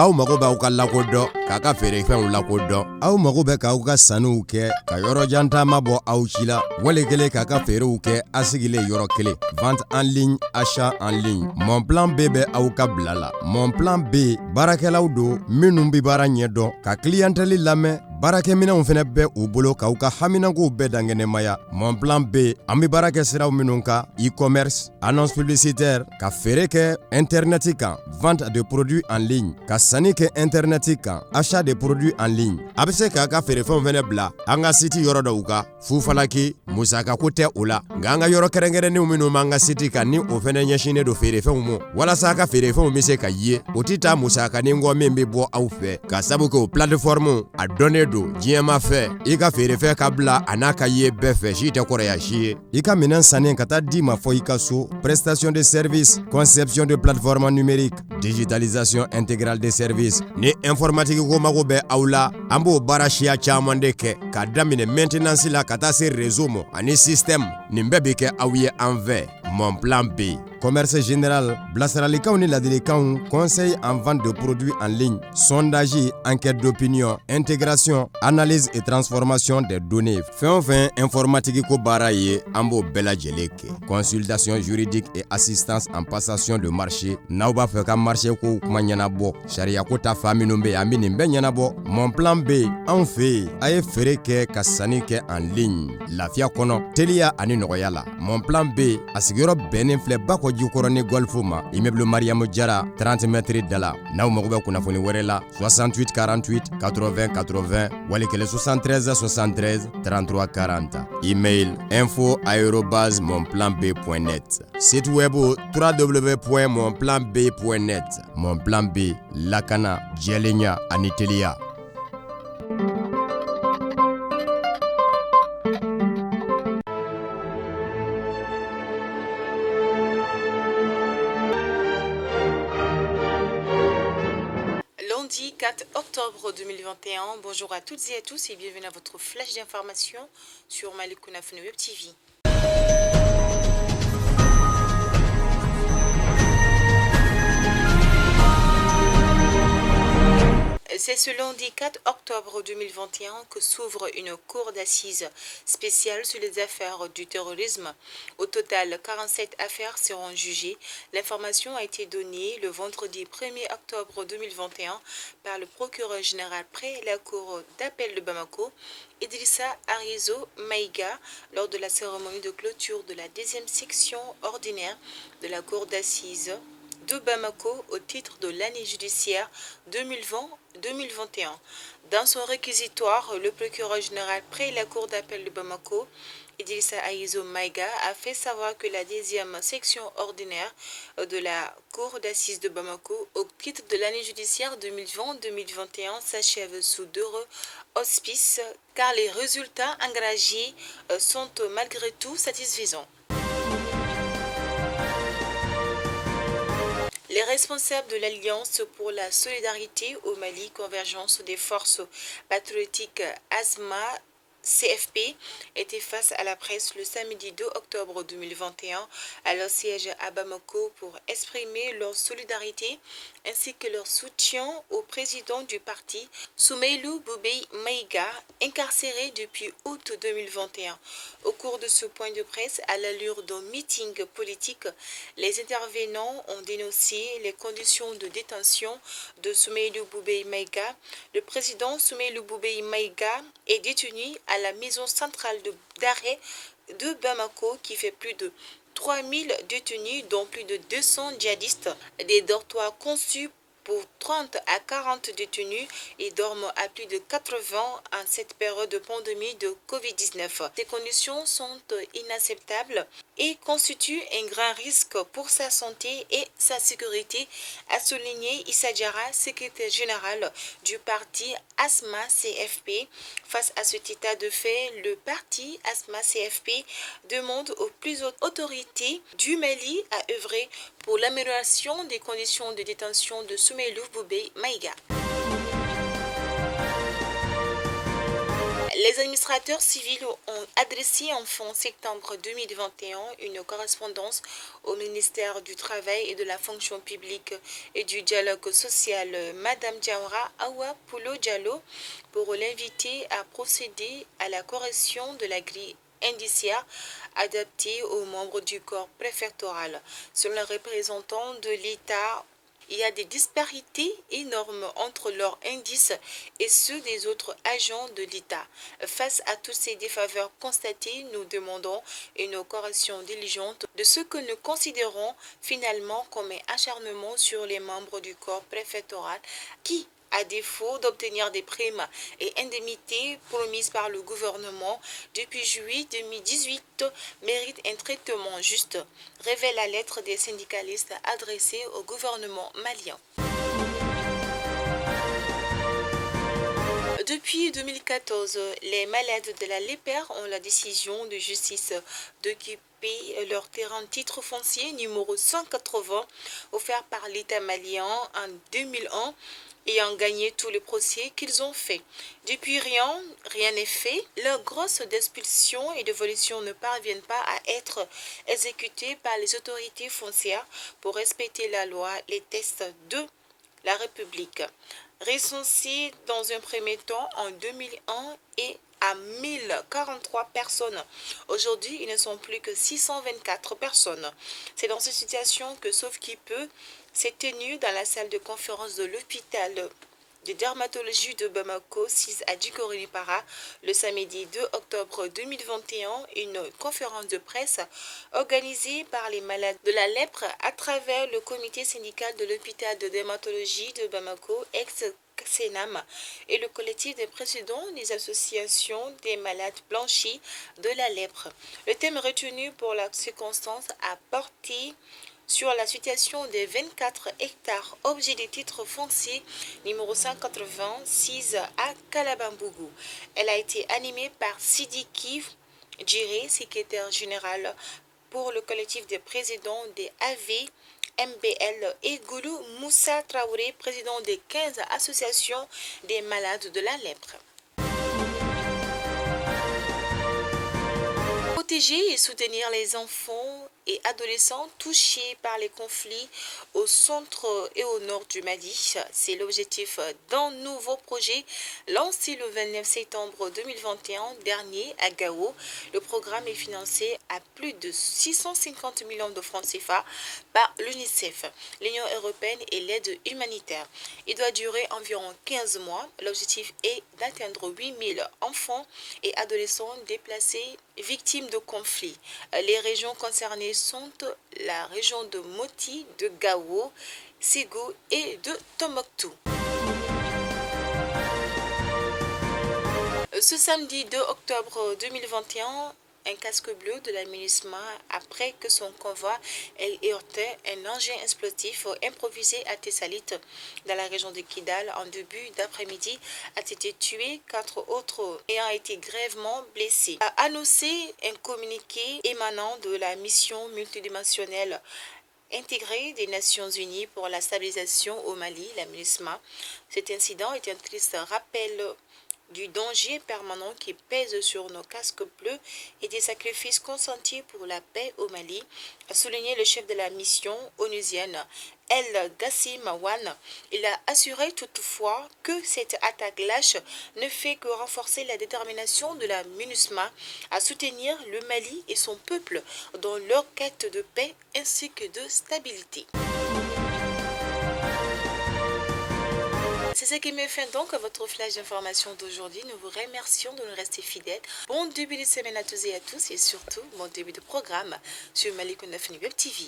Aw mago b'aw ka lakodɔn, k'a ka feerefɛnw lakodɔn. Aw mago bɛ k'aw ka sanniw kɛ ka yɔrɔjan taama bɔ aw si la, wali kelen k'a ka feerew kɛ a sigilen yɔrɔ kelen. Vente en ligne, achat en ligne. Mon plan B bɛ aw ka bila la. Mon plan B baarakɛlaw don minnu bɛ baara ɲɛdɔn, ka clientèle lamɛn. Baarakɛminɛnw fana bɛ u bolo k'aw ka haminankow bɛɛ dankɛnɛmaya. Mon plan B, an bɛ baara kɛ siraw minnu kan: e-commerce, annonce publicitaire, ka feere kɛ internet kan, vente de produits en ligne, ka sanni kɛ internet kan, achat de produits en ligne. A bɛ se k'a ka feerefɛnw fana bila an ka site yɔrɔ dɔw kan fufalaki, musakako tɛ o la. Nka an ka yɔrɔ kɛrɛnkɛrɛnnenw minnu b'an ka site kan, ni o fana ɲɛsinnen don feerefɛnw ma walasa a ka feerefɛnw bɛ se ka ye, o tɛ taa musakanin kɔ min bɛ bɔ aw fɛ, ka sabu kɛ o plateforme a dɔnnen don diɲɛma fɛ. I ka feerefɛn ka bila a n'a ka ye bɛɛ fɛ, si tɛ kɔrɔya si ye. I ka minɛn sannen ka taa d'i ma fɔ i ka so. Prestation de service, conception de plateforme numérique, digitalisation intégrale des services. Ni informatique ko mago bɛ aw la, an b'o baara siya caman de kɛ, k'a daminɛ maintenance la ka taa se réseau ma ani système. Nin bɛɛ bɛ kɛ aw ye an fɛ. Mon plan B, commerce général, bilasiralikanw ni ladilikanw, conseil en vente de produits en ligne, sondage, enquête d'opinion, intégration, analyse et transformation des données. Fɛn o fɛn informatique ko baara ye, an b'o bɛɛ lajɛlen kɛ. Consultation juridique et assistance en passation de marché. N'aw b'a fɛ ka marché kow kuma ɲɛnabɔ, sariya ko ta fan minnu bɛ yen, an bɛ nin bɛɛ ɲɛnabɔ. Mon plan B, anw fɛ yen, a ye feere kɛ ka sanni kɛ en ligne lafiya kɔnɔ, teliya ani nɔgɔya la. Mon plan B, a sigiyɔrɔ bɛnnen filɛ Bakɔ Jikɔrɔni Golf ma, immeuble Mariamu Jara, 30 mètres da la. N'aw mago bɛ kunnafoni wɛrɛ la, 68 48 80 80, wali kelen 73 73 33 40. Email: info@monplanb.net. Site web: www.monplanb.net. Mon plan B, lakana, jɛlenya ani teliya. Lundi 4 octobre 2021, bonjour à toutes et à tous et bienvenue à votre flash d'information sur Mali Kunnafoni Web TV. C'est ce lundi 4 octobre 2021 que s'ouvre une cour d'assises spéciale sur les affaires du terrorisme. Au total, 47 affaires seront jugées. L'information a été donnée le vendredi 1er octobre 2021 par le procureur général près la cour d'appel de Bamako, Idrissa Arizo Maïga, lors de la cérémonie de clôture de la deuxième section ordinaire de la cour d'assises de Bamako au titre de l'année judiciaire 2020-2021. Dans son réquisitoire, le procureur général près la cour d'appel de Bamako, Idrissa Aïzo Maïga, a fait savoir que la deuxième section ordinaire de la cour d'assises de Bamako au titre de l'année judiciaire 2020-2021 s'achève sous d'heureux auspices, car les résultats engagés sont malgré tout satisfaisants. Les responsables de l'Alliance pour la solidarité au Mali, Convergence des forces patriotiques ASMA CFP, étaient face à la presse le samedi 2 octobre 2021 à leur siège à Bamako pour exprimer leur solidarité ainsi que leur soutien au président du parti, Soumeylou Boubèye Maïga, incarcéré depuis août 2021. Au cours de ce point de presse, à l'allure d'un meeting politique, les intervenants ont dénoncé les conditions de détention de Soumeylou Boubèye Maïga. Le président Soumeylou Boubèye Maïga est détenu à la maison centrale d'arrêt de Bamako qui fait plus de 3000 détenus, dont plus de 200 djihadistes. Des dortoirs conçus pour 30 à 40 détenus et dorment à plus de 80 en cette période de pandémie de Covid-19. Ces conditions sont inacceptables et constituent un grand risque pour sa santé et sa sécurité, a souligné Issa Diarra, secrétaire général du parti ASMA CFP. Face à cet état de fait, le parti ASMA CFP demande aux plus hautes autorités du Mali à œuvrer pour l'amélioration des conditions de détention de Soumeylou Boubèye Maïga. Les administrateurs civils ont adressé en fin septembre 2021 une correspondance au ministère du Travail et de la fonction publique et du dialogue social, Madame Diawara Awa Poulo Diallo, pour l'inviter à procéder à la correction de la grille indiciaire adaptée aux membres du corps préfectoral. Selon le représentant de l'État, il y a des disparités énormes entre leurs indices et ceux des autres agents de l'État. Face à toutes ces défaveurs constatées, nous demandons une correction diligente de ce que nous considérons finalement comme un acharnement sur les membres du corps préfectoral qui, à défaut d'obtenir des primes et indemnités promises par le gouvernement depuis juillet 2018, méritent un traitement juste, révèle la lettre des syndicalistes adressée au gouvernement malien. Depuis 2014, les malades de la lèpre ont la décision de justice d'occuper leur terrain titre foncier numéro 180 offert par l'État malien en 2001 ayant gagné tous les procès qu'ils ont faits. Depuis rien n'est fait. Leurs grosses d'expulsion et d'évolution ne parviennent pas à être exécutées par les autorités foncières pour respecter la loi, les textes de la République. Recensés dans un premier temps en 2001 et à 1043 personnes. Aujourd'hui, ils ne sont plus que 624 personnes. C'est dans cette situation que Sauf qui peut s'est tenu dans la salle de conférence de l'hôpital de dermatologie de Bamako, 6 à Djikorinipara, le samedi 2 octobre 2021, une conférence de presse organisée par les malades de la lèpre à travers le comité syndical de l'hôpital de dermatologie de Bamako, ex-CENAM, et le collectif des présidents des associations des malades blanchis de la lèpre. Le thème retenu pour la circonstance a porté sur la situation des 24 hectares objets des titres fonciers numéro 186 à Kalabambougou. Elle a été animée par Sidiki Djiré, secrétaire général pour le collectif des présidents des AV, MBL et Goulou Moussa Traoré, président des 15 associations des malades de la lèpre. Protéger et soutenir les enfants et adolescents touchés par les conflits au centre et au nord du Mali. C'est l'objectif d'un nouveau projet lancé le 29 septembre 2021 dernier à Gao. Le programme est financé à plus de 650 millions de francs CFA par l'UNICEF, l'Union européenne et l'aide humanitaire. Il doit durer environ 15 mois. L'objectif est d'atteindre 8000 enfants et adolescents déplacés victimes de conflits. Les régions concernées sont la région de Moti, de Gao, Ségou et de Tombouctou. Ce samedi 2 octobre 2021, un casque bleu de la MINUSMA, après que son convoi ait heurté un engin explosif improvisé à Tessalit, dans la région de Kidal, en début d'après-midi, a été tué, 4 autres ayant été grèvement blessés. A annoncé un communiqué émanant de la mission multidimensionnelle intégrée des Nations Unies pour la stabilisation au Mali, la MINUSMA. Cet incident est un triste rappel du danger permanent qui pèse sur nos casques bleus et des sacrifices consentis pour la paix au Mali, a souligné le chef de la mission onusienne, El Gassim Mawan. Il a assuré toutefois que cette attaque lâche ne fait que renforcer la détermination de la MINUSMA à soutenir le Mali et son peuple dans leur quête de paix ainsi que de stabilité. C'est ce qui met fin donc à votre flash d'information d'aujourd'hui. Nous vous remercions de nous rester fidèles. Bon début de semaine à tous et à tous et surtout bon début de programme sur Malicounda Web TV.